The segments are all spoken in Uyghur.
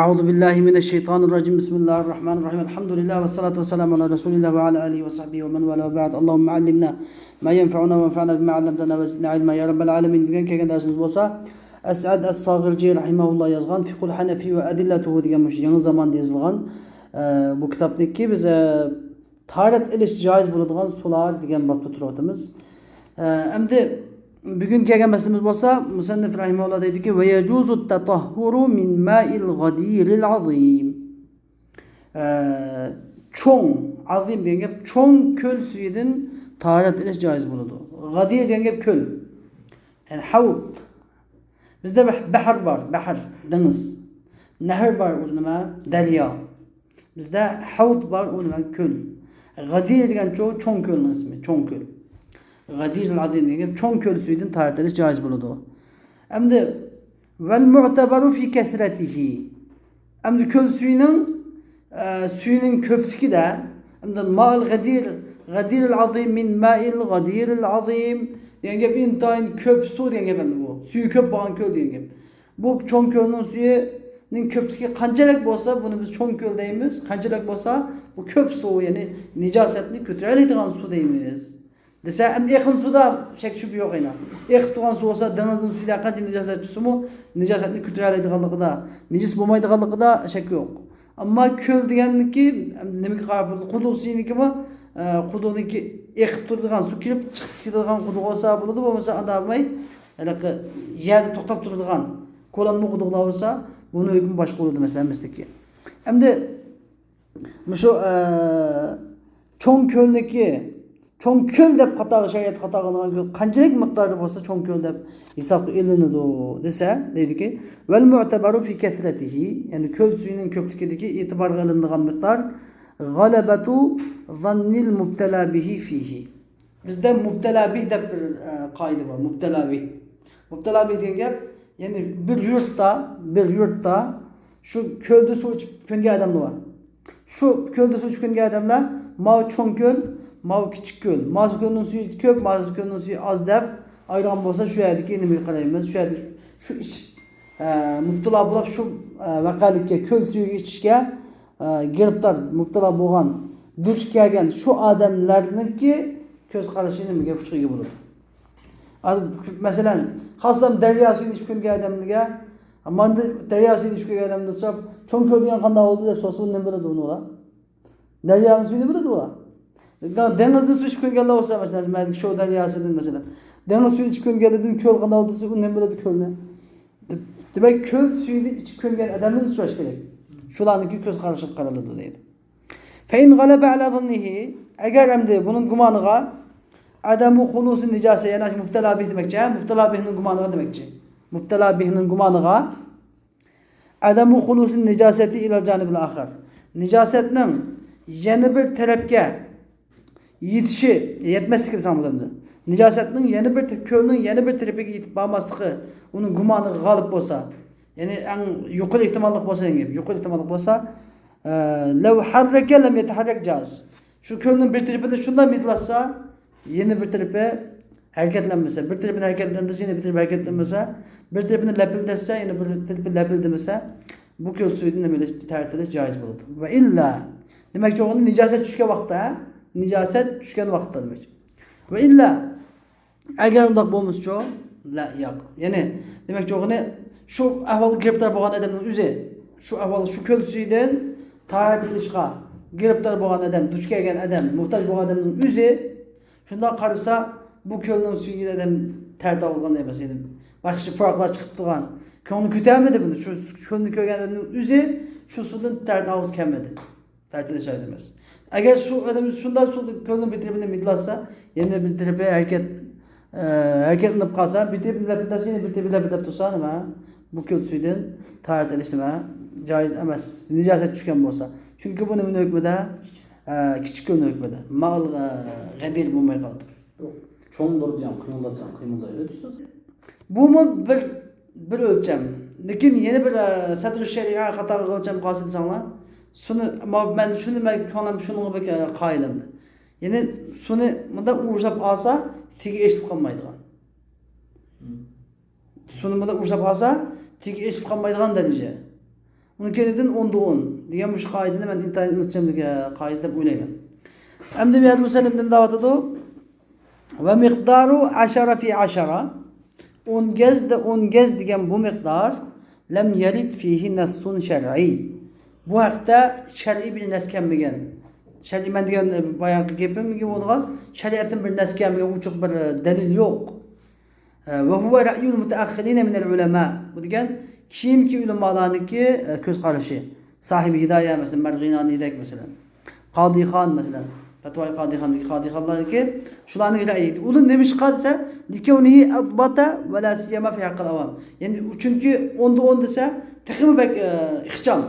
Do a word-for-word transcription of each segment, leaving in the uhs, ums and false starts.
أعوذ بالله من الشيطان الرجيم. بسم الله الرحمن الرحيم. الحمد لله والصلاة والسلام على رسول الله وعلى آله وصحبه ومن والاه، وبعد. اللهم علمنا ما ينفعنا وانفعنا بما علمتنا وزدنا علما يا رب العالمين. بۈگۈن كەلگەن دەرسىمىز بولسا ئەسئەد ئەس-ساغىرجى رەھىمەھۇللا يازغان فىقھۇل ھەنەفى ۋە ئەدىللەتۇھۇ دېگەن مۇشۇ يېڭى زاماندا يېزىلغان، ئە، بۇ كىتابنىكى بىز، ئە، تاھارەت ئېلىش جايىز بولىدىغان سۇلار دېگەن بابتا تۇرۇۋاتىمىز. ئە، ئەمدى بۈگۈن كەلگەن مەسىلىمىز بولسا، مۇسەننىف رەھىمەھۇللا دەيدۇكى، ۋە يەجۇزۇت تەتەھھۇرۇ مىن مائىل غەدىرىل ئازىم. ئە، چوڭ، ئازىم دېگەن گەپ، چوڭ كۆل سۈيىدىن تاھارەت ئېلىش جايىز بولىدۇ. غەدىر دېگەن گەپ كۆل. يەنى ھەۋد. بىزدە بەھ-، بەھر بار، بەھر، دېڭىز. نەھر بار، ئۇ نېمە؟ دەريا. بىزدە ھەۋد بار، ئۇ نېمە؟ كۆل. غەدىر دېگەن چوڭ، چوڭ كۆلنىڭ ئىسمى، چوڭ كۆل. غەدىرىل ئازىم دېگەن گەپ، چوڭ كۆل سۈيىدىن تاھارەت ئېلىش جايىز بولىدۇ. ئەمدى، ۋەل مۇئتەبەرۇ فى كەسرەتىھى. ئەمدى كۆل سۈيىنىڭ، ئە، سۈيىنىڭ كۆپلۈكىدە، ئەمدى مائىل غەدىر، غەدىرىل ئازىم، مىن مائىل غەدىرىل ئازىم دېگەن گەپ ئىنتايىن كۆپ سۇ دېگەن گەپ ئەمدى بۇ. سۈيى كۆپ بولغان كۆل دېگەن گەپ. بۇ چوڭ كۆلنىڭ سۈيىنىڭ كۆپلۈكى قانچىلىك بولسا، بۇنى بىز چوڭ كۆل دەيمىز. قانچىلىك بولسا، بۇ كۆپ سۇ، يەنى نىجاسەتنى كۆتۈرەلەيدىغان سۇ دەيمىز. دېسە، ئەمدى ئېقىن سۇدا شەك شۈبھە يوق ئەينە. ئېقىپ تۇرغان سۇ بولسا، دېڭىزنىڭ سۈيىدە قانچە نىجاسەت چۈشسىمۇ، نىجاسەتنى كۆتۈرەلەيدىغانلىقىدا، نىجىس بولمايدىغانلىقىدا شەك يوق. ئەمما كۆل دېگەننىڭكى نېمىگە قاراپ بولىدۇ؟ قۇدۇق سۈيىنىڭكىمۇ، ئە، قۇدۇقنىڭكى ئېقىپ تۇرىدىغان، سۇ كىرىپ چىقىپ كېتىدىغان قۇدۇق بولسا بولىدۇ، بولمىسا ئانداق بولماي، ھېلىقى يەردە توختاپ تۇرىدىغان كولانما قۇدۇقلار بولسا، بۇنىڭ ھۆكمى باشقا بولىدۇ، مەسىلەن، ھەممىسىدىكى. ئەمدى مۇشۇ، ئە، چوڭ كۆلنىكى، چوڭ كۆل دەپ قاتارغا، شەرىئەت قاتارغا ئېلىنغان كۆل قانچىلىك مىقداردا بولسا چوڭ كۆل دەپ ھېسابقا ئېلىنىدۇ دېسە، دەيدۇكى، ۋەل مۇئتەبەرۇ فى كەسرەتىھى، يەنى كۆل سۈيىنىڭ كۆپلۈكىدىكى ئېتىبارغا ئېلىنىدىغان مىقدار، غەلەبەتۇ زاننىل مۇبتەلا بىھى فىھى. بىزدە مۇبتەلا بىھ دەپ بىر، ئە، قائىدە بار. مۇبتەلا بىھ. مۇبتەلا بىھ دېگەن گەپ، يەنى بىر يۇرتتا، بىر يۇرتتا شۇ كۆلدە سۇ ئىچىپ كۆنگەن ئادەملەر بار. شۇ كۆلدە سۇ ئىچىپ كۆنگەن ئادەملەر، ماۋۇ چوڭ كۆل، ماۋۇ كىچىك كۆل، ماۋۇ كۆلنىڭ سۈيى كۆپ، ماۋۇ كۆلنىڭ سۈيى ئاز دەپ ئايرىغان بولسا، شۇ يەردىكى نېمىگە قارايمىز؟ شۇ يەردە شۇ ئىچىپ، ئە، مۇبتىلا بولۇپ، شۇ، ئە، ۋەقەلىككە، كۆل سۈيىگە ئىچىشكە، ئە، گىرىپتار، مۇبتىلا بولغان، دۇچ كەلگەن شۇ ئادەملەرنىڭكى كۆز قارىشى نېمىگە، ئۇچىغا ئىگە بولىدۇ. ھازىر، مەسىلەن، خاسلام دەريا سۈيىنى ئىچىپ كۆنگەن ئادەمگە، ماندىن دەريا سۈيىنى ئىچىپ كۆنگەن ئادەمدىن سوراپ، چوڭ كۆل دېگەن قانداق بولىدۇ دەپ سورىسا، ئۇ نېمە بىلىدۇ ئۇنى ئۇلار؟ دەريانىڭ سۈيىنى بىلىدۇ ئۇلار. دېڭىزدىن سۇ ئىچىپ كۆنگەنلەر بولسا، مەسىلەن، مەن شو دەرياسىدىن، مەسىلەن، دېڭىز سۈيىنى ئىچىپ كۆنگەنلەردىن كۆل قانداق بولىدۇ دېسە، ئۇ نېمە بىلىدۇ كۆلنى؟ دېمەك، كۆل سۈيىنى ئىچىپ كۆنگەن ئادەمدىن سوراش كېرەك. شۇلارنىڭكى كۆز قارىشىغا قارىلىدۇ دەيدۇ. فەئىن غەلەبە ئەلا زەننىھى، ئەگەر ئەمدى بۇنىڭ گۇمانىغا، ئادەمۇ خۇلۇسى نىجاسە، يەنى مۇبتەلا بىھ دېمەكچى، ھە؟ مۇبتەلا بىھنىڭ گۇمانىغا دېمەكچى. مۇبتەلا بىھنىڭ گۇمانىغا، ئادەمۇ خۇلۇسى نىجاسەتى ئىلەل جانىبىل ئاخار. نىجاسەتنىڭ يەنە بىر تەرەپكە يېتىشى، يەتمەسلىكى دېسەڭ بولامدۇ؟ نىجاسەتنىڭ يەنە بىر تە-، كۆلنىڭ يەنە بىر تەرىپىگە يېتىپ بارماسلىقى ئۇنىڭ گۇمانىغا غالىب بولسا، يەنى ئەڭ يۇقىرى ئېھتىماللىق بولسا، يەنى يۇقىرى ئېھتىماللىق بولسا، ئە، لەۋ ھەررەكە لەم يەتەھەررەك جاز. شۇ كۆلنىڭ بىر تەرىپىنى شۇنداق مىدلاتسا، يەنە بىر تەرىپى ھەرىكەتلەنمىسە، بىر تەرىپىنى ھەرىكەتلەندۈرسە، يەنە بىر تەرىپى ھەرىكەتلەنمىسە، بىر تەرىپىنى لەپىلدەتسە، يەنە بىر تەرىپى لەپىلدىمىسە، بۇ كۆل سۈيىدىن نېمە ئېلىش، تەھارەت ئېلىش جايىز بولىدۇ. ۋە ئىللا، دېمەكچى بولغىنى نىجاسەت چۈشكەن ۋاقىتتا، ھە؟ نىجاسەت چۈشكەن ۋاقىتتا دېمەكچى. ۋە ئىللا، ئەگەر ئۇنداق بولمىسىچۇ؟ لە، ياق. يەنى، دېمەكچى بولغىنى، شۇ ئەھۋالغا گىرىپتار بولغان ئادەمنىڭ ئۆزى، شۇ ئەھۋال، شۇ كۆل سۈيىدىن تاھارەت ئېلىشقا گىرىپتار بولغان ئادەم، دۇچ كەلگەن ئادەم، موھتاج بولغان ئادەمنىڭ ئۆزى شۇنداق قارىسا، بۇ كۆلنىڭ سۈيىگە ئادەم تەر تاۋۇلغان ئەمەس ئىدى. باشقىچە پۇراقلار چىقىپ تۇرغان. كۆڭلى كۆتەرمىدى بۇنى. شۇ كۆلنى كۆرگەن ئادەمنىڭ ئۆزى شۇ سۇدىن تەر تاۋۇسى كەلمىدى. تەر تاۋۇسى جايىز ئەمەس. ئەگەر شۇ ئادەم شۇنداق شۇ كۆلنىڭ بىر تەرىپىنى مىدلاتسا، يەنە بىر تەرىپى ھەرىكەت، ئە، ھەرىكەتلىنىپ قالسا، بىر تەرىپىنى لەپىلدەتسە، يەنە بىر تەرىپى لەپىلدەپ تۇرسا، نېمە؟ بۇ كۆل سۈيىدىن تاھارەت ئېلىش نېمە؟ جايىز ئەمەس. نىجاسەت چۈشكەن بولسا. چۈنكى بۇ نېمىنىڭ ھۆكمىدە؟ ئە، كىچىك كۆلنىڭ ھۆكمىدە. مائىل، ئە، غەدىر بولماي قالىدۇ. چوڭدۇر دېگەن قىمىلداتساڭ قىمىلدايۋېرىدۇ. بۇمۇ بىر، بىر ئۆلچەم. لېكىن يەنە بىر، ئە، سەدرۇ شەرىئە قاتارلىق ئۆلچەم قالسا دېسەڭلار، شۇنى، ما-، مەن شۇنى، مەن كۆڭلۈم شۇنىڭغا بەك، ئە، قايىلەمدى. يەنى سۇنى مۇنداق ئۇرساپ ئالسا، تېگى ئېچىلىپ قالمايدىغان. سۇنى مۇنداق ئۇرساپ ئالسا، تېگى ئېچىلىپ قالمايدىغان دەرىجە. ئۇنىڭ كەينىدىن ئوندا ئون دېگەن مۇشۇ قائىدىنى مەن ئىنتايىن ئۆلچەملىك، ئە، قائىدە دەپ ئويلايمەن. ئەمدى بۇ يەردە مۇسەننىپ نېمە دەۋاتىدۇ؟ ۋە مىقدارۇ ئەشەرە فى ئەشەرە. ئون گەز دە ئون گەز دېگەن بۇ مىقدار، لەم يەرىد فىھى نەسسۇن شەرئىي. بۇ ھەقتە شەرئىي بىر نەس كەلمىگەن. شەرئىي مەن دېگەن، ئە، باياقى گېپىمگە بولغان شەرىئەتتىن بىر نەس كەلمىگەن، ئوچۇق بىر، ئە، دەلىل يوق. ۋە ھۇۋە رەئيۇل مۇتەئەخخىرىنە مىنەل ئۇلەما. بۇ دېگەن كېيىنكى ئۆلىمالارنىڭكى، ئە، كۆز قارىشى. ساھىب ھىدايە، مەسىلەن، مەرغىنانىدەك، مەسىلەن، قادىخان، مەسىلەن، پەتۋاي قادىخاندىكى قادىخانلارنىڭكى شۇلارنىڭ رەئيى. ئۇلار نېمىشقا دېسە، لىكەۋنىھى ئەضبەتە ۋە لا سىيەما فى ھەققىل ئاۋام. يەنى، چۈنكى ئوندا ئون دېسە، تېخىمۇ بەك، ئە، ئىخچام.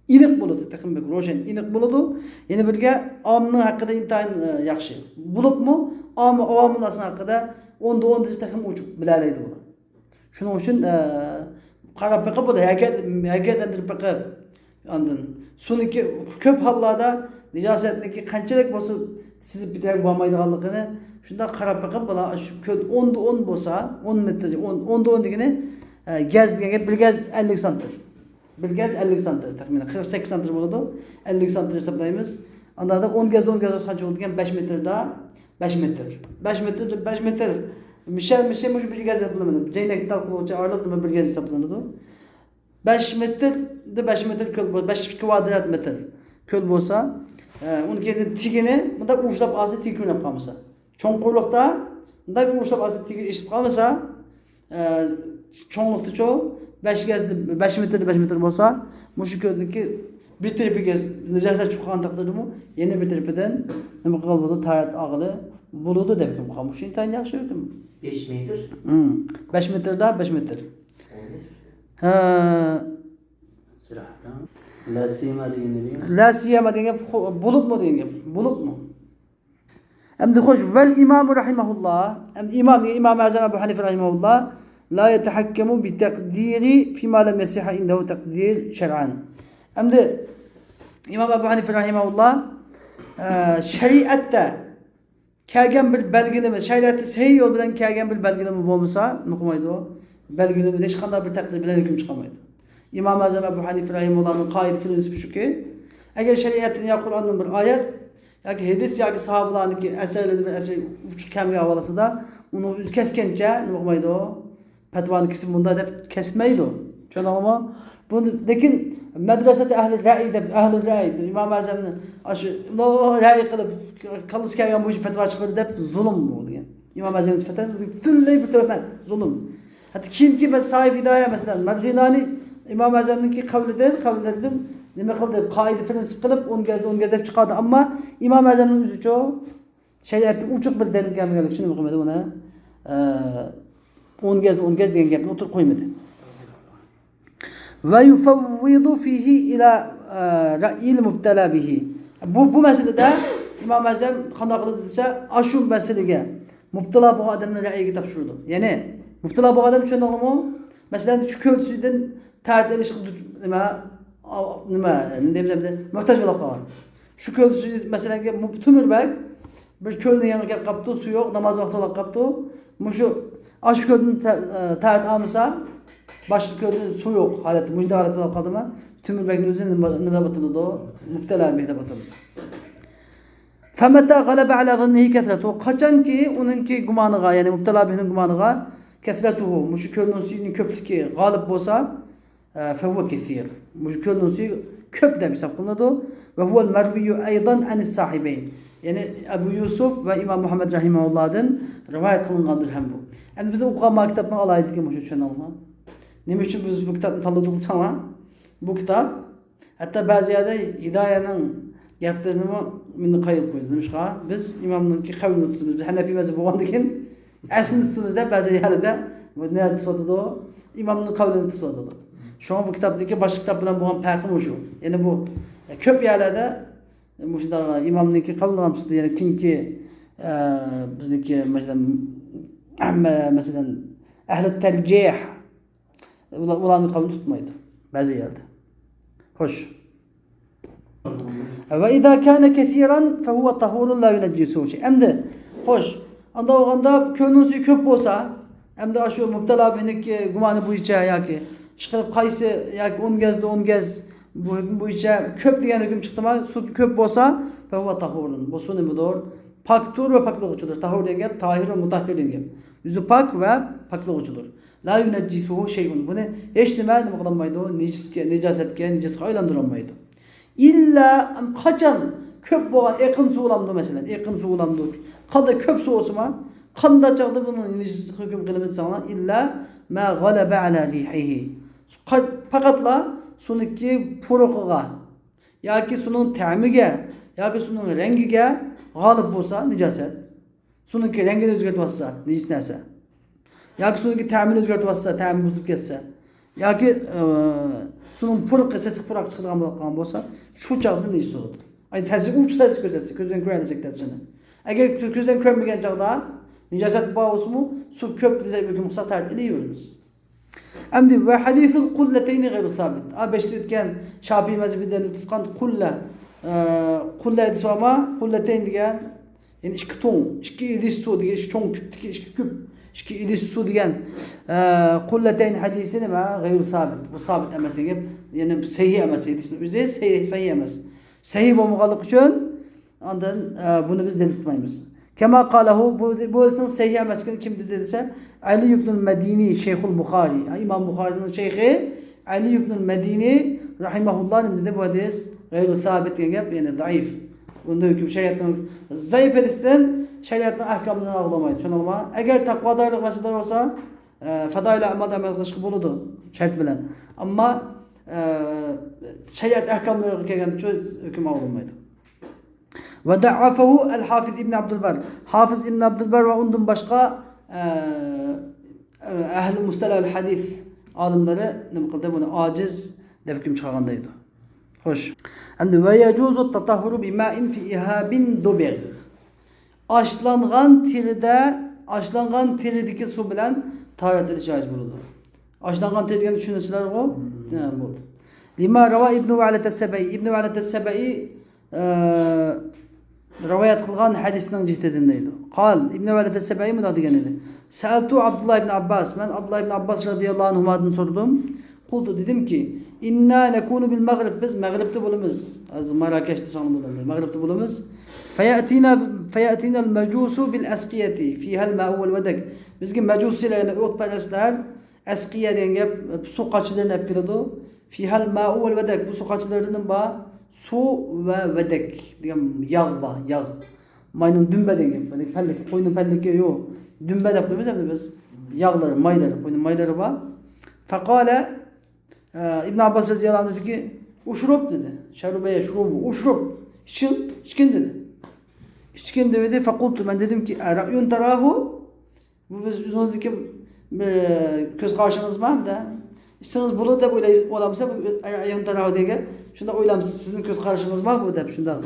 ئېنىق بولىدۇ، تېخىمۇ بەك روشەن، ئېنىق بولىدۇ. يەنە بىرگە، ئاممىنىڭ ھەققىدە ئىنتايىن، ئە، ياخشى. بولۇپمۇ ئام-، ئاۋامنىڭ ئاساسىنىڭ ھەققىدە ئوندا ئون دېسە تېخىمۇ ئوچۇق بىلەلەيدۇ ئۇلار. شۇنىڭ ئۈچۈن، ئە، قاراپ بېقىپ بولىدۇ، ھەرىكەت-، ھەرىكەتلەندۈرۈپ بېقىپ، ئاندىن سۇنىڭكى كۆپ ھاللاردا نىجاسەتنىڭكى قانچىلىك بولسا سىزىپ بىتەرگە بارمايدىغانلىقىنى شۇنداق قاراپ بېقىپ بولا. شۇ كۆل ئوندا ئون بولسا، ئون مېتىر، ئون، ئوندا ئون دېگىنى، ئە، گەز دېگەن گەپ، بىر گەز ئەللىك سانتىم. بىر گەز ئەللىك سانتىم، تەخمىنەن قىرىق سەككىز سانتىم بولىدۇ. ئەللىك سانتىم ھېسابلايمىز. ئانداقتا ئون گەزدە ئون گەز قانچە بولىدىكەن؟ بەش مېتىردا بەش مېتىر. بەش مېتىردا بەش مېتىر. مىشەل، مىشەل مۇشۇ بىر گەز ھېسابلىنىدۇ. جەينەك تال قىلغۇچە ئارىلىق نېمە بىر گەز ھېسابلىنىدۇ. بەش مېتىردا بەش مېتىر كۆل بولسا، بەش كۋادرات مېتىر كۆل بولسا، ئە، ئۇنىڭ كېيىن تېگىنى مۇنداق ئۇرۇشلاپ ئالسا، تېگى كۆرۈنۈپ قالمىسا. چوڭقۇرلۇقتا مۇنداق ئۇرۇشلاپ ئالسا، تېگى ئېشىپ قالمىسا، ئە، چوڭلۇقتىچۇ، بەش گەز، بەش مېتىر، بەش مېتىر بولسا، مۇشۇ كۆلنىڭكى بىر تەرىپىگە نىجاسەت چۈشۈپ قالغان تەقدىردىمۇ، يەنە بىر تەرىپىدىن نېمە قىلغىلى بولىدۇ؟ تاھارەت ئالغىلى بولىدۇ دەپ ھۆكۈم قىلغان. مۇشۇ ئىنتايىن ياخشى ھۆكۈم. بەش مېتىر؟ ھىم. بەش مېتىردا بەش مېتىر. ھە. لا سيما دېگەن نېمە؟ لا سيما دېگەن گەپ، خو-، بولۇپمۇ دېگەن گەپ. بولۇپمۇ. ئەمدى خوش، ۋەل ئىمامۇ رەھىمەھۇللا. ئەمدى ئىمام دېگەن ئىمام ئەزەم ئەبۇ ھەنىفە رەھىمەھۇللا، لا يتحكم بالتقدير فيما لم يصح عنده تقدير شرعا. ئەمدى ئىمام ئەبۇ ھەنىفە رەھىمەھۇللا، ئە، شەرىئەتتە كەلگەن بىر بەلگىلىمە، شەرىئەتتە سەھىھ يول بىلەن كەلگەن بىر بەلگىلىمە بولمىسا، نېمە قىلمايدۇ؟ بەلگىلىمە ھېچقانداق بىر تەقدىر بىلەن ھۆكۈم چىقارمايدۇ. ئىمام ئەزەم ئەبۇ ھەنىفە رەھىمەھۇللانىڭ قائىدە پىرىنسىپى شۇكى، ئەگەر شەرىئەتتىن يا قۇرئاندىن بىر ئايەت ياكى ھەدىس ياكى ساھابىلارنىڭكى ئەسەرلىرىدىن بىر ئەسەر ئوچۇق كەلمىگەن ھاۋالىسىدا، ئۇنىڭ ئۆزى كەسكەنچە نېمە قىلمايدۇ؟ پەتىۋانى كېسىپ مۇنداق دەپ كەسمەيدۇ. چۈشەندىڭلارمۇ؟ بۇ، لېكىن مەدرەسەتە ئەھلى رەئي دەپ، ئەھلى رەئي دەپ، ئىمام ئەزەمنى ئاشۇ رەئي قىلىپ، كاللىسى كەلگەن بويىچە پەتىۋا چىقىرىدۇ دەپ زۇلۇم بۇ دېگەن. ئىمام ئەزەمگە نىسبەتەن پۈتۈنلەي بىر تۆھمەت، زۇلۇم. ھەتتا كېيىنكى مەن ساھىب ھىدايە، مەسىلەن، مەرغىنانى ئىمام ئەزەمنىڭكى قەۋلىدىن، قەۋلىلىرىدىن نېمە قىلدى؟ قائىدە پىرىنسىپ قىلىپ ئون گەزدە ئون گەز دەپ چىقاردى. ئەمما ئىمام ئەزەمنىڭ ئۆزىچۇ شەرىئەتتىن ئوچۇق بىر دەلىل كەلمىگەنلىكى ئۈچۈن نېمە قىلمىدى ئۇنى؟ ئە، ئون گەز، ئون گەز دېگەن گەپنى ئوتتۇرىغا قويمىدى. ۋە يۇفەۋۋىدۇ فىھى ئىلە، ئە، رەئيىل مۇبتەلا بىھى. بۇ، بۇ مەسىلىدە ئىمام ئەزەم قانداق قىلىدۇ دېسە، ئاشۇ مەسىلىگە مۇبتەلا بولغان ئادەمنىڭ رەئيىگە تاپشۇرىدۇ. يەنى مۇبتەلا بولغان ئادەم، چۈشەندىڭلارمۇ؟ مەسىلەن، شۇ كۆل سۈيىدىن تەرەت ئېلىشقا دۇ-، نېمە، ئا-، نېمە، نېمە دەيمىز ئەمدى، موھتاج بولۇپ قالغان. شۇ كۆل سۈيى، مەسىلەن، بۇ تۆمۈر بەگ بىر كۆلنىڭ يېنىغا كەپ قاپتۇ، سۇ يوق، ناماز ۋاقتى بولۇپ قاپتۇ. مۇشۇ، ئاشۇ كۆلدىن تە-، ئە، تەرەت ئالمىسا، باشقا كۆلدە سۇ يوق ھالەتتە، مۇشۇنداق ھالەتتە بولۇپ قالدىمۇ، تۆمۈر بەگنىڭ ئۆزىنى نېمە، نېمە دەپ ئاتىلىدۇ؟ مۇبتەلا بىھ دەپ ئاتىلىدۇ. فمتى غلب على ظنه كثرته، قاچانكى ئۇنىڭكى گۇمانىغا، يەنى مۇبتەلا بىھنىڭ گۇمانىغا، كەسرەتۇھۇ، مۇشۇ كۆلنىڭ سۈيىنىڭ كۆپلۈكى غالىب بولسا، ئە، فەھۇۋە كەسىر، مۇشۇ كۆلنىڭ سۈيى كۆپ دەپ ھېساب قىلىنىدۇ. ۋە ھۇۋەل مەرۋىييۇ ئەيضەن ئەنىس ساھىبەين، يەنى ئەبۇ يۈسۈف ۋە ئىمام مۇھەممەد رەھىمەھۇللاھدىن رىۋايەت قىلىنغاندۇر ھەم بۇ. ئەمدى بىز ئوقۇغان ما كىتابنىڭ ئالاھىدىلىكى مۇشۇ، چۈشەندىڭىزمۇ؟ نېمە ئۈچۈن بىز بۇ كىتابنى تاللىدۇق دېسەڭلار، بۇ كىتاب ھەتتا بەزى يەردە ھىدايەنىڭ گەپلىرىنىمۇ مۇنداق قايىل قويىدۇ. نېمىشقا؟ بىز ئىمامنىڭكى قەۋلىنى تۇتىمىز. بىز ھەنەپىي مەزھەپ بولغاندىكىن ئەسلىنى تۇتىمىز دەپ بەزى يەردە نېمە تۇتۇۋاتىدۇ؟ ئىمامنىڭ قەۋلىنى تۇتۇۋاتىدۇ. شۇڭا بۇ كىتابتىكى باشقا كىتاب بىلەن بولغان پەرقى مۇشۇ. يەنى بۇ، ئە، كۆپ يەرلەردە مۇشۇنداق ئىمامنىڭكى قەۋلىنى تۇتىدۇ. يەنى كېيىنكى، ئە، بىزنىڭكى، مەسىلەن، ھەممە، مەسىلەن، ئەھلى تەرجىھ، ئۇلار، ئۇلارنى قەۋلىنى تۇتمايدۇ بەزى يەردە. خوش. ۋە ئىزا كانە كەسىرەن فەھۇۋە تەھۇرۇن لا يۇنەججىسۇھۇ شەي. ئەمدى، خوش، ئانداق بولغاندا كۆلنىڭ سۈيى كۆپ بولسا، ئەمدى ئاشۇ مۇبتەلا بىھنىڭكى گۇمانى بويىچە ياكى ئىشقىلىپ قايسى ياكى ئون گەزدە ئون گەز بۇ ھۆكۈم بويىچە كۆپ دېگەن ھۆكۈم چىقتىما، سۇ كۆپ بولسا، فەھۇۋە تاھۇرۇن. بۇ سۇ نېمىدۇر؟ پاكتۇر ۋە پاكلىغۇچىدۇر. تاھۇر دېگەن گەپ تاھىر ۋە مۇتاھھىر دېگەن گەپ. ئۆزى پاك ۋە پاكلىغۇچىدۇر. لا يۇنەججىسۇھۇ شەيئۇن. بۇنى ھېچ نېمە نېمە قىلالمايدۇ؟ نىجىسكە، نىجاسەتكە، نىجاسقا ئايلاندۇرالمايدۇ. ئىللا، قاچان كۆپ بولغان ئېقىن سۇ بولامدۇ، مەسىلەن، ئېقىن سۇ بولامدۇ؟ قانداق كۆپ سۇ بولسىمۇ، قانداق چاغدا بۇنىڭ نىجىسلىقى ھۆكۈم قىلىمىز دېسەڭلار، ئىللا ما غەلەبە ئەلا رىھىھى. پەقەتلا سۇنىڭكى پۇرىقىغا ياكى سۇنىڭ تەمىگە ياكى سۇنىڭ رەڭگىگە غالىب بولسا نىجاسەت. سۇنىڭكى رەڭگىنى ئۆزگەرتىۋاتسا، نىجىس نەرسە. ياكى سۇنىڭكى تەمىنى ئۆزگەرتىۋاتسا، تەمى بۇزۇلۇپ كەتسە. ياكى، ئى، سۇنىڭ پۇرىقى، سېسىق پۇراق چىقىدىغان بولۇپ قالغان بولسا، شۇ چاغدا نىجىس بولىدۇ. ئاي، تەسىر، ئوچۇق تەسىر كۆرسەتسە، كۆزدىن كۆرەلىسەك تەسىرنى. ئەگەر كۆ-، كۆزدىن كۆرمىگەن چاغدا نىجاسەت بار بولسىمۇ، سۇ كۆپ دېسە ھۆكۈم قىلساق تارتىپ ئېلىۋېرىمىز. ئەمدى ۋە ھەدىسۇل قۇللەتەينى غەيرۇ سابىت. ئا، بەشتە ئۆتكەن شاپىئىي مەزھىپى دەلىل تۇتقان قۇللە، ئە، قۇللە ھەدىسى بارما؟ قۇللەتەين دېگەن، يەنى ئىككى تۇڭ، ئىككى ئىدىش سۇ دېگەن، ئىككى چوڭ كۈپتىكى ئىككى كۈپ، ئىككى ئىدىش سۇ دېگەن، ئە، قۇللەتەين ھەدىسى نېمە؟ غەيرۇ سابىت. بۇ سابىت ئەمەس دېگەن گەپ. يەنى سەھىھ ئەمەس، ھەدىسنىڭ ئۆزى سەھىھ، سەھىھ ئەمەس. سەھىھ بولمىغانلىقى ئۈچۈن ئاندىن، ئە، بۇنى بىز دەلىل تۇتمايمىز. كەما قالەھۇ، بۇ، بۇ ھەدىسنىڭ سەھىھ ئەمەسلىكىنى كىم دېدى دېسە، ئەلى ئىبنۇل مەدىنى، شەيخۇل بۇخارى. ئىمام بۇخارىنىڭ شەيخى ئەلى ئىبنۇل مەدىنى رەھىمەھۇللا نېمە دېدى؟ بۇ ھەدىس غەيرۇ سابىت دېگەن گەپ، يەنى زەئىپ. بۇندا ھۆكۈم شەرىئەتنىڭ، زەئىپ ھەدىستىن شەرىئەتنىڭ ئەھكاملىرىنى ئاغلىمايدۇ. چۈشەندىڭىزمۇ؟ ئەگەر تەقۋادارلىق مەسىلىلىرى بولسا، ئە، فەدائىل ئەمەلدە ئەمەل قىلىشقا بولىدۇ، شەرت بىلەن. ئەمما، ئە، شەرىئەت ئەھكاملىرىغا كەلگەندە شۇ ھۆكۈم ئاغلىنمايدۇ. ۋە دەئەفەھۇ ئەل ھافىز ئىبن ئابدۇلبەر. ھافىز ئىبن ئابدۇلبەر ۋە ئۇندىن باشقا، ئە، ئە، ئەھلى مۇستەلەھۇل ھەدىس ئالىملىرى نېمە قىلدى؟ بۇنى ئاجىز دەپ ھۆكۈم چىقارغان دەيدۇ. خوش. ئەمدى ۋە يەجۇزۇ تەتەھھۇرۇ بىمائىن فى ئىھابىن دۇبىغ. ئاشلانغان تېرىدە، ئاشلانغان تېرىدىكى سۇ بىلەن تاھارەت ئېلىش جائىز بولىدۇ. ئاشلانغان تېرە دېگەننى چۈشىنىسىلەرغۇ؟ ھە، بولدى. لىما رەۋا ئىبنۇ ۋەئلەتە سەبەئى. ئىبنۇ ۋەئلەتە سەبەئى، ئە، رىۋايەت قىلغان ھەدىسنىڭ جىھىتىدىن دەيدۇ. قال، ئىبنۇ ۋەئلەتە سەبەئى مۇنداق دېگەن ئىدى. سەئەلتۇ ئابدۇللا ئىبن ئابباس. مەن ئابدۇللا ئىبن ئابباس رەزىياللاھۇ ئەنھۇمادىن سورىدىم. قۇلتۇ، دېدىمكى، ئىننا نەكۇنۇ بىل مەغرىب، بىز مەغرىبتە بولىمىز. ھازىر ماراكەشتە ساڭا بولىمىز، مەغرىبتە بولىمىز. فەيەتىنا، فەيەتىنەل مەجۇسۇ بىل ئەسقىيەتى فىھەل مەئۇ ۋەل ۋەدەك. بىزگە مەجۇسىيلەر، يەنى ئوتپەرەسلەر، ئەسقىيە دېگەن گەپ، سۇ قاچىلىرىنى ئەپ كېلىدۇ. فىھەل مەئۇ ۋەل ۋەدەك، بۇ سۇ قاچىلىرىدا نېمە بار؟ سۇ ۋە ۋەدەك دېگەن ياغ بار، ياغ. ماينىڭ دۈمبە دېگەن گەپ. پەللىكى، قوينىڭ پەللىكى يوق. دۈمبە دەپ قويىمىز ئەمدى بىز. ياغلىرى، مايلىرى، قوينىڭ مايلىرى بار. فەقالە، ئە، ئىبن ئابباس رەزىياللاھۇ ئەنھۇ دېدىكى، ئۇشرۇب دېدى. شەرۇبە يەشرۇبۇ، ئۇشرۇب. ئىچىڭ، ئىچكىن دېدى. ئىچكىن دېدى. فەقۇلتۇ، مەن دېدىمكى، ئەرەئيۇن تەراھۇ؟ بۇ بىز ئۆزىڭىزنىڭكى بىر كۆز قارىشىڭىزمۇ ھەمدە؟ ئىچسىڭىز بولىدۇ دەپ ئويلاي-، ئويلامسىز، ئەرەئيۇن تەراھۇ دېگەن گەپ. شۇنداق ئويلامسىز، سىزنىڭ كۆز قارىشىڭىزمۇ بۇ دەپ شۇنداق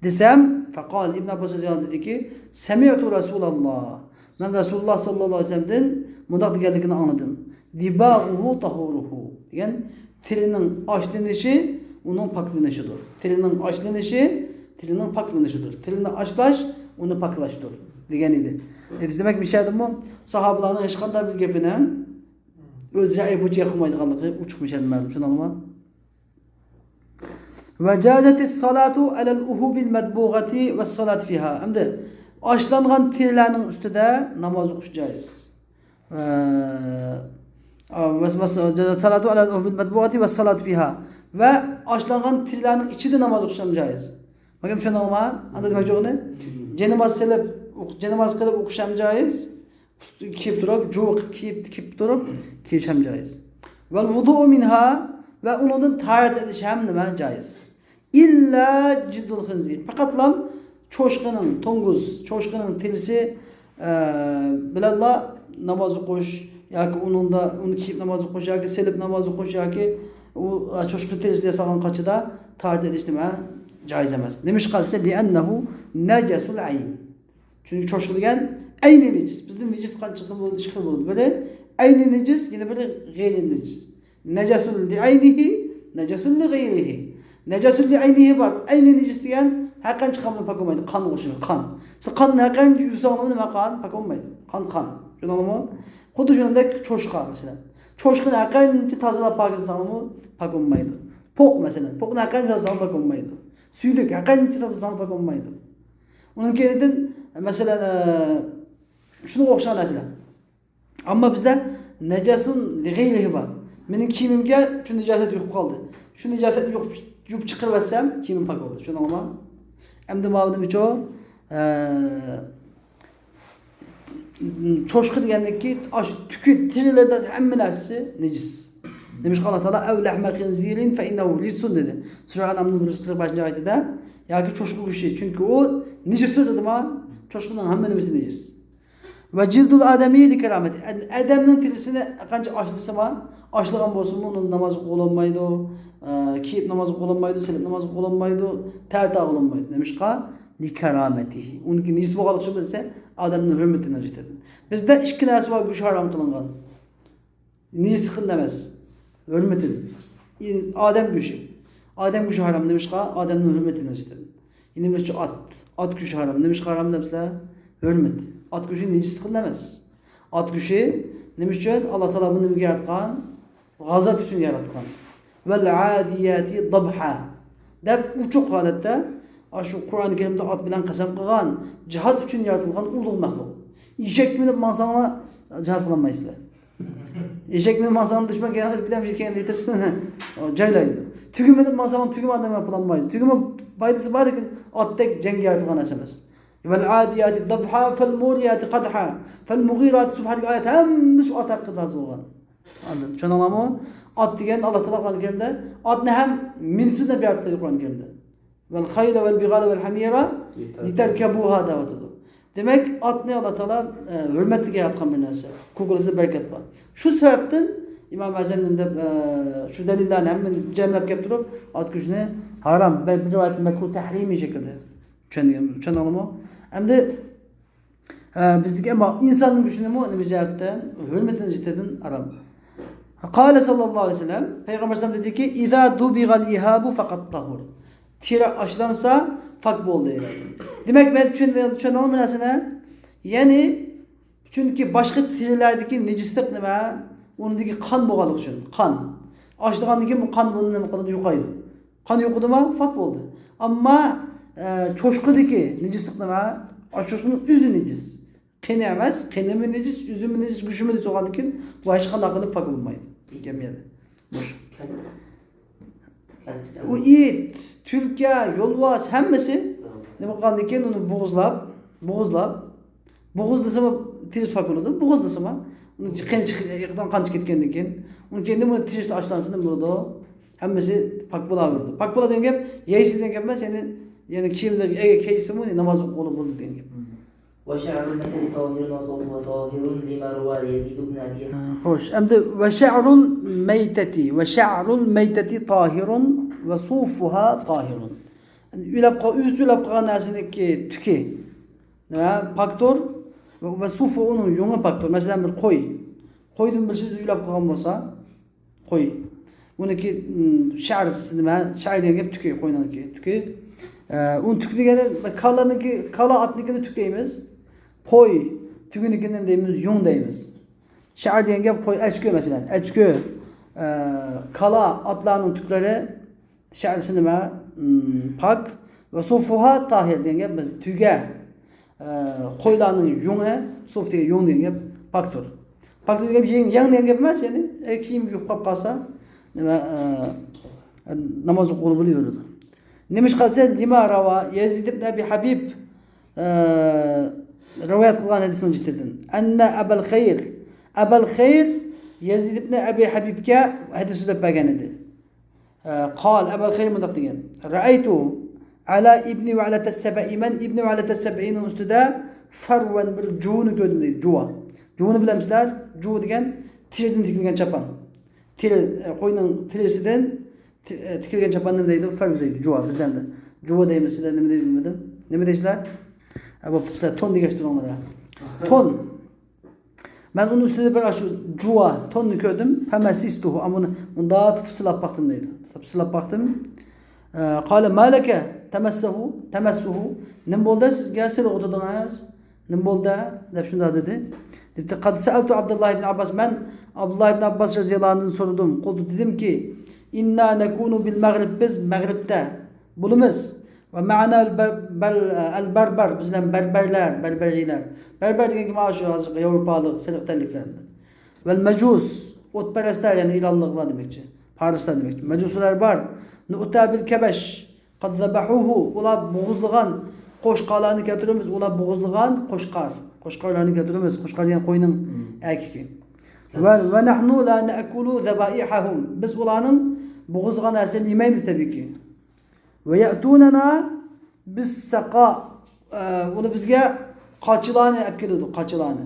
دېسەم، فەقال، ئىبن ئابباس رەزىياللاھۇ ئەنھۇ دېدىكى، سەمىئتۇ رەسۇلاللاھ. مەن رەسۇلۇللاھ ساللاللاھۇ ئەلەيھى ۋەسەللەمدىن مۇنداق دېگەنلىكىنى ئاڭلىدىم. دىباغۇھۇ تەھۇرۇھۇ دېگەن، تېرىنىڭ ئاشلىنىشى ئۇنىڭ پاكلىنىشىدۇر. تېرىنىڭ ئاشلىنىشى تېرىنىڭ پاكلىنىشىدۇر. تېرىنى ئاشلاش ئۇنى پاكلاشتۇر دېگەن ئىدى. ئە، دېمەك، مىشەدىمۇ ساھابىلارنىڭ ھېچقانداق بىر گېپىنى ئۆز رەئيى بويىچە قىلمايدىغانلىقى ئوچۇق مىشەدە مەلۇم، شۇنداقمۇ؟ ۋە جازەتىس سالاتۇ ئەلەل ئۇھۇبىل مەدبۇغەتى ۋەس سالات فىھا. ئەمدى ئاشلانغان تېرىلەرنىڭ ئۈستىدە ناماز ئوقۇش جائىز. ۋە، ۋە، ۋە سالاتۇ ئەلەل ئۇھۇبىل مەدبۇغەتى ۋەس سالات فىھا. ۋە ئاشلانغان تېرىلەرنىڭ ئىچىدە ناماز ئوقۇش ھەم جائىز. بەلكىم چۈشەندىڭلارمۇ؟ ئاندىن دېمەكچى بولغىنى، جەنىماز سېلىپ، جەنىماز قىلىپ ئوقۇش ھەم جائىز. كىيىپ تۇرۇپ، جۇۋا قىلىپ كىيىپ، كىيىپ تۇرۇپ كىيىش ھەم جائىز. ۋەل ۋۇدۇئۇ مىنھا، ۋە ئۇنىڭدىن تاھارەت ئېلىش ھەم نېمە؟ جائىز. ئىللا جىلدۇل خىنزىر. پەقەتلا چوشقىنىڭ، توڭگۇز، چوشقىنىڭ تېرىسى، ئە، بىلەنلا ناماز ئوقۇش ياكى ئۇنىڭدا، ئۇنى كىيىپ ناماز ئوقۇش ياكى سېلىپ ناماز ئوقۇش ياكى ئۇ، ئە، چوشقا تېرىسىدىن ياسالغان قاچىدا تاھارەت ئېلىش نېمە؟ جائىز ئەمەس. نېمىشقا دېسە، لىئەننەھۇ نەجەسۇل ئەين. چۈنكى چوشقا دېگەن ئەينى نىجىس. بىزدە نىجىس قانچە خىل بولىدۇ؟ ئىككى خىل بولىدۇ. بىرى ئەينى نىجىس، يەنە بىرى غەيرىي نىجىس. نەجەسۇن لىئەينىھى، نەجەسۇن لىغەيرىھى. نەجەسۇن لىئەينىھى بار. ئەينى نىجىس دېگەن ھەرقانچە قان بىلەن پاك بولمايدۇ. قانغا ئوخشايدۇ، قان. سىز قاننى ھەرقانچە يۇساڭلارمۇ نېمە قان؟ پاك بولمايدۇ. قان، قان. چۈشەندىڭلارمۇ؟ خۇددى شۇنىڭدەك چوشقا، مەسىلەن. چوشقىنى ھەرقانچە تازىلاپ پاكىزلىساڭمۇ پاك بولمايدۇ. پوق مەسىلەن، پوقنى ھەرقانچە تازىلىساڭمۇ پاك بولمايدۇ. سۈيدۈك ھەرقانچە تازىلىساڭمۇ پاك بولمايدۇ. ئۇنىڭ كەينىدىن، مەسىلەن، ئە، شۇنىڭغا ئوخشىغان نەرسىلەر. ئەمما بىزدە نەجەسۇن لىغەيرىھى بار. مېنىڭ كىيىمىمگە شۇ نىجاسەت يۇقۇپ قالدى. شۇ نىجاسەتنى يۇقۇپ، يۇيۇپ چىقىرىۋەتسەم، كىيىمىم پاك بولدى. چۈشەندىڭلارمۇ؟ ئەمدى ماۋۇ نېمە ئۈچۈن؟ ئە، چوشقا دېگەندىكى ئاشۇ تۈكى، تېرىلىرىدا ھەممە نەرسىسى نىجىس. نېمىشقا ئاللا تائالا «ئەۋ لەھمە خىنزىرىن فەئىننەھۇ رىجسۇن» دېدى. سۈرە ئەنئامنىڭ بىر يۈز قىرىق بەشىنچى ئايىتىدا، ياكى چوشقا گۆشى، چۈنكى ئۇ نىجىستۇر دېدىما؟ چوشقىنىڭ ھەممە نېمىسى نىجىس. ۋە جىلدۇل ئادەمىي لىكارامەتى. ئادەمنىڭ تېرىسىنى قانچە ئاشلىسىما، ئاشلىغان بولسىمۇ، ئۇنى نامازغا قويۇلمايدۇ، ئە، كىيىپ نامازغا قويۇلمايدۇ، سېلىپ نامازغا قويۇلمايدۇ، تەرەتاغا قويۇلمايدۇ. نېمىشقا؟ لىكارامەتىھى. ئۇنىڭكى نېجىس بولغانلىقى ئۈچۈن دېسە، ئادەمنىڭ ھۆرمىتىنى رەنجىتىدۇ. بىزدە ئىككى نەرسە بار، گۆشى ھارام قىلىنغان. نېجىسلىقىدىن ئەمەس، ھۆرمىتىدىن. ئادەم گۆشى. ئادەم گۆشى ھارام نېمىشقا؟ ئادەمنىڭ ھۆرمىتىنى رەنجىتىدۇ. يەنە بىرسى ئات. ئات گۆشى ھارام. نېمىشقا ھارام دەپسىلەر؟ ھۆرمەت. ئات گۆشى نېجىسلىقىدىن ئەمەس. ئات گۆشى نېمە ئۈچۈن؟ ئاللا تائالا بۇنى نېمىگە ياراتقان؟ غازات ئۈچۈن ياراتقان. ۋەل ئادىياتى دابھا دەپ ئوچۇق ھالەتتە، ئاشۇ قۇرئان كەرىمدە ئات بىلەن قەسەم قىلغان، جىھاد ئۈچۈن يارىتىلغان ئۇلۇغ مەخلۇق. ئېشەك مىنىپ ماڭساڭلار جىھاد قىلالمايسىلەر. ئېشەك مىنىپ ماڭساڭ دۈشمەن كەلگەن بىر كەينىدىن يېتىپ جايلايدۇ. تۈگە مىنىپ ماڭساڭ تۈگە ئادەم بىلەن پۇلانمايدۇ. تۈگىمۇ پايدىسى بار، لېكىن ئاتتەك جەڭگە يارىتىلغان نەرسە ئەمەس. ۋەل ئادىياتى دابھا، فەل مۇرىياتى قەدھا، فەل مۇغىراتى سۇبھا دېگەن ئايەت ھەممىسى شۇ ئات ھەققىدە نازىل بولغان. ئاندىن چۈشەندىڭلارمۇ؟ ئات دېگەن ئاللا تائالا قۇرئان كەرىمدە ئاتنى ھەم مىنسۇن دەپ ياراتتى قۇرئان كەرىمدە. ۋەل خەيلە ۋەل بىغالە ۋەل ھەمىرە لىتەركەبۇھا دەۋاتىدۇ. دېمەك، ئاتنى ئاللا تائالا، ئە، ھۆرمەتلىك ياراتقان بىر نەرسە. كوكۇلىسىدا بەرىكەت بار. شۇ سەۋەبتىن ئىمام ئەزەم دەپ، ئە، شۇ دەلىللەرنى ھەممىنى جەملەپ كەپ تۇرۇپ، ئات گۆشىنى ھارام، بىر رىۋايەتتە مەكرۇھ تەھرىمىي شەكىلدە چۈشەندىڭلارمۇ؟ ئەمدى ھە، بىزدىكى ئەمما ئىنساننىڭ گۆشىنىمۇ نېمە جەھەتتىن؟ ھۆرمىتىنىڭ جەھىتىدىن ھارام. قال صلى الله عليه وسلم، پەيغەمبەر ئەلەيھىسسالام دېدىكى، إذا دبغ الإهاب فقد طهر. تېرە ئاشلانسا پاك بولدى. دېمەك، مەن چۈشەندىم، چۈشەندىڭلارمۇ نەرسىنى؟ يەنى، چۈنكى باشقا تېرىلەردىكى نىجىسلىق نېمە؟ ئۇنىڭدىكى قان بولغانلىقى ئۈچۈن، قان. ئاشلىغاندىن كېيىن بۇ قان بۇنى نېمە قىلىدۇ؟ يوقايدۇ. قان يوقىدىما؟ پاك بولدى. ئەمما، ئە، چوشقىدىكى نىجىسلىق نېمە؟ ئاشۇ چوشقىنىڭ ئۆزى نىجىس. قېنى ئەمەس، قېنىمۇ نىجىس، ئۆزىمۇ نىجىس، گۆشىمۇ نىجىس بولغاندىن كېيىن، بۇ ھېچقانداق قىلىپ پاك بولمايدۇ. ئىكەن يەنە. مۇشۇ. ئۇ ئىت، تۈلكە، يولۋاس ھەممىسى نېمە قىلغاندىن كېيىن ئۇنى بوغۇزلاپ، بوغۇزلاپ، بوغۇزلىسىمۇ تېرىسى پاك بولىدۇ، بوغۇزلىسىمۇ، ئۇنىڭ قېنى چىقىپ، يېقىدىن قان چىقىپ كەتكەندىن كېيىن، ئۇنىڭ كېيىن بۇنى تېرىسى ئاشلانسىمۇ بولىدۇ. ھەممىسى پاك بولاۋېرىدۇ. پاك بولىدۇ دېگەن گەپ، يەيسىز دېگەن گەپ ئەمەس، يەنى، يەنى كىيىملەرگە ئەگەر كىيسىمۇ ناماز ئوقۇغىلى بولىدۇ دېگەن گەپ. وشعر الميتة طاهر وصوفها طاهر لما روى يزيد بن أبي. خوش، ئەمدى وشعر الميتة، وشعر الميتة طاهر وصوفها طاهر. ئۆلۈپ قال-، ئۆزى ئۆلۈپ قالغان نەرسىنىڭكى تۈكى، نېمە، پاكتۇر. ۋە، ۋە سوفۇ، ئۇنىڭ يۇڭى پاكتۇر. مەسىلەن، بىر قوي. قويدىن بىر شىر ئۆلۈپ قالغان بولسا، قوي. ئۇنىڭكى، ئىم، شەئىر نېمە؟ شەئىر دېگەن گەپ تۈكى، قوينىڭكى تۈكى. ئە، ئۇنىڭ تۈكى دېگەنى كالىنىڭكى، كالا ئاتنىڭكىنى تۈك دەيمىز. قوي تۈكىنىڭكىنى نېمە دەيمىز؟ يۇڭ دەيمىز. شەئىر دېگەن گەپ قوي، ئەچكۆ مەسىلەن. ئەچكۆ، ئە، كالا ئاتلارنىڭ تۈكلىرى شەئىرسى نېمە؟ ئىم، پاك. ۋە سوفۇھا تاھىر دېگەن گەپ بىز تۆگە، ئە، قويلارنىڭ يۇڭى، سوف دېگەن يۇڭ دېگەن گەپ پاكتۇر. پاكتۇر دېگەن گەپ يەڭ، يەڭ دېگەن گەپ ئەمەس، يەنى، ئە، كىيىم يۇقۇپ قالسا، نېمە، ئە، ناماز ئوقۇغىلى بولۇۋېرىدۇ. نېمىشقا دېسە، لما روا يەزىد ئىبن ئەبى ھەبىب، ئە، رىۋايەت قىلغان ھەدىسنىڭ جىتىدىن. ئەننە ئەبەل خەير، ئەبەل خەير يەزىد ئىبن ئەبى ھەبىبكە ھەدىس سۆزلەپ بەرگەن ئىدى. ئە، قال، ئەبەل خەير مۇنداق دېگەن، رەئەيتۇ ئەلا ئىبنى ۋەئلەتە سەبەئى، مەن ئىبنى ۋەئلەتە سەبەئىنىڭ ئۈستىدە فەرۋەن، بىر جۇۋىنى كۆردۈم دەيدۇ، جۇۋا. جۇۋىنى بىلەمسىلەر؟ جۇۋا دېگەن تېرىدىن تىكىلگەن چاپان. تېرە، ئە، قوينىڭ تېرىسىدىن تى-، ئە، تىكىلگەن چاپاننى نېمە دەيدۇ؟ فەرۋ دەيدۇ، جۇۋا. بىزلەردە جۇۋا دەيمىز، سىلەر نېمە دەيدۇ بىلمىدىم. نېمە دەيسىلەر؟ ئە، بوپتۇ، سىلەر تون دېگەچ تۇرۇڭلار، ھە. تون. مەن ئۇنىڭ ئۈستىدە بىر ئاشۇ جۇۋا توننى كۆردۈم. فەمەسىستۇھۇ، ئەمما ئۇنى مۇنداق تۇتۇپ سىلاپ باقتىم دەيدۇ. تۇتۇپ سىلاپ باقتىم. ئە، قالە ما لەكە تەمەسسەھۇ، تەمەسسۇھۇ. نېمە بولدى سىزگە سىلىغۇ تۇردىڭىز؟ نېمە بولدى؟ دەپ شۇنداق دېدى. دېدى، قد سألت عبد الله بن عباس، مەن ئابدۇللا ئىبن ئابباس رەزىياللاھۇ ئەنھۇدىن سورىدىم. قلت، دېدىمكى، إنا نكون بالمغرب، بىز مەغرىبتە بولىمىز. ومعنا البر-، بل-، البربر، بىز بىلەن بەربەرلەر، بەربەرىيلەر. بەربەر دېگەن كىم؟ شۇ ھازىرقى ياۋروپالىق سېرىق تەنلىكلەر. والمجوس، ئوتپەرەستلەر، يەنى ئىرانلىقلار دېمەكچى، پارسلار دېمەكچى. مەجۇسلار بار. نؤتى بالكبش، قد ذبحوه، ئۇلار بوغۇزلىغان قوچقارلارنى كەلتۈرىمىز، ئۇلار بوغۇزلىغان قوچقار. قوچقارلارنى كەلتۈرىمىز، قوچقار دېگەن قوينىڭ ئەركىكى. ۋە، ونحن لا نأكل ذبائحهم، بىز ئۇلارنىڭ بوغۇزلىغان نەرسىلىرىنى يېمەيمىز تەبىئىيكى. ويأتوننا بالسقاء، ئە، ئۇلار بىزگە قاچىلارنى ئەپ كېلىدۇ، قاچىلارنى.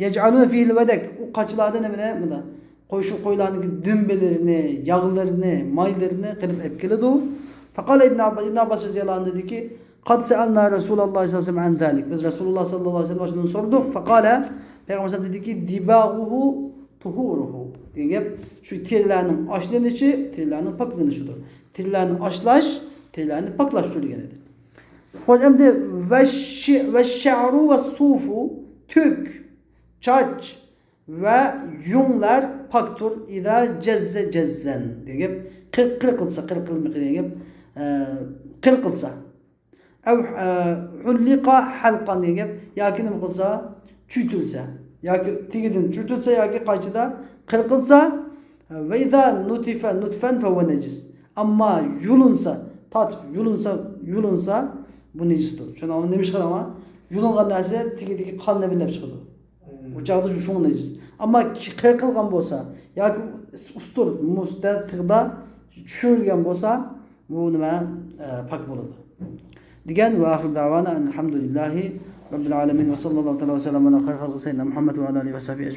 يجعلون فيه الودك، ئۇ قاچىلاردا نېمىنى، مۇنداق، قوي، شۇ قويلارنىڭ دۈمبىلىرىنى، ياغلىرىنى، مايلىرىنى قىلىپ ئەپ كېلىدۇ. فقال ابن عباس، ئىبن ئابباس رەزىياللاھۇ ئەنھۇ دېدىكى، قد سألنا رسول الله صلى الله عليه وسلم عن ذلك، بىز رەسۇلۇللا ساللاللاھۇ ئەلەيھى ۋەسەللەم شۇنى سورىدۇق. فقال، پەيغەمبەر ئەلەيھىسسالام دېدىكى، دباغه طهوره دېگەن گەپ، شۇ تېرىلەرنىڭ ئاشلىنىشى تېرىلەرنىڭ پاكلىنىشىدۇر. تېرىلەرنى ئاشلاش تېرىلەرنى پاكلاشتۇر دېگەن ئىدى. خوش، ئەمدى، ۋەششەئرۇ ۋەسسۇفۇ، تۈك، چاچ ۋە يۇڭلار پاكتۇر، ئىزا جەززە جەززەن دېگەن گەپ، قىر-، قىرقىلسا، قىرقىلمىقى دېگەن گەپ، ئە، قىرقىلسا. ئەۋ، ئە، ھۇللىقا ھەلقان دېگەن گەپ، ياكى نېمە قىلسا، چۈيتۈلسە، ياكى تېگىدىن چۈيتۈلسە ياكى قايچىدا قىرقىلسا، ۋە ئىزا نۇتىفە نۇتفەن فەھۇۋە نەجىس. ئەمما يۇلۇنسا، تارتىپ يۇلۇنسا، يۇلۇنسا، بۇ نەجىستۇر. شۇنىڭ نېمە ئىش قىلىدۇ؟ يۇلۇنغان نەرسە تېگىدىكى قان نېمە بىلەن چىقىدۇ. ئۇ چاغدا شۇ، شۇڭا نەجىس. ئەمما قىرقىلغان بولسا ياكى ئۇستۇر، مۇستەتىغدا چۈشۈرۈلگەن بولسا، بۇ نېمە، ئە، پاك بولىدۇ. دېگەن. ۋە ئاخىر دەۋانا ئەلھەمدۇلىللاھى رەببىل ئالەمىن ۋە ساللاللاھۇ تەئالە ۋە سەللەم ئەلا خەيرى خەلقى سەييىدىنا مۇھەممەد ۋە ئالا ئالىھى ۋە سەھبىھى ئەجمەئىن.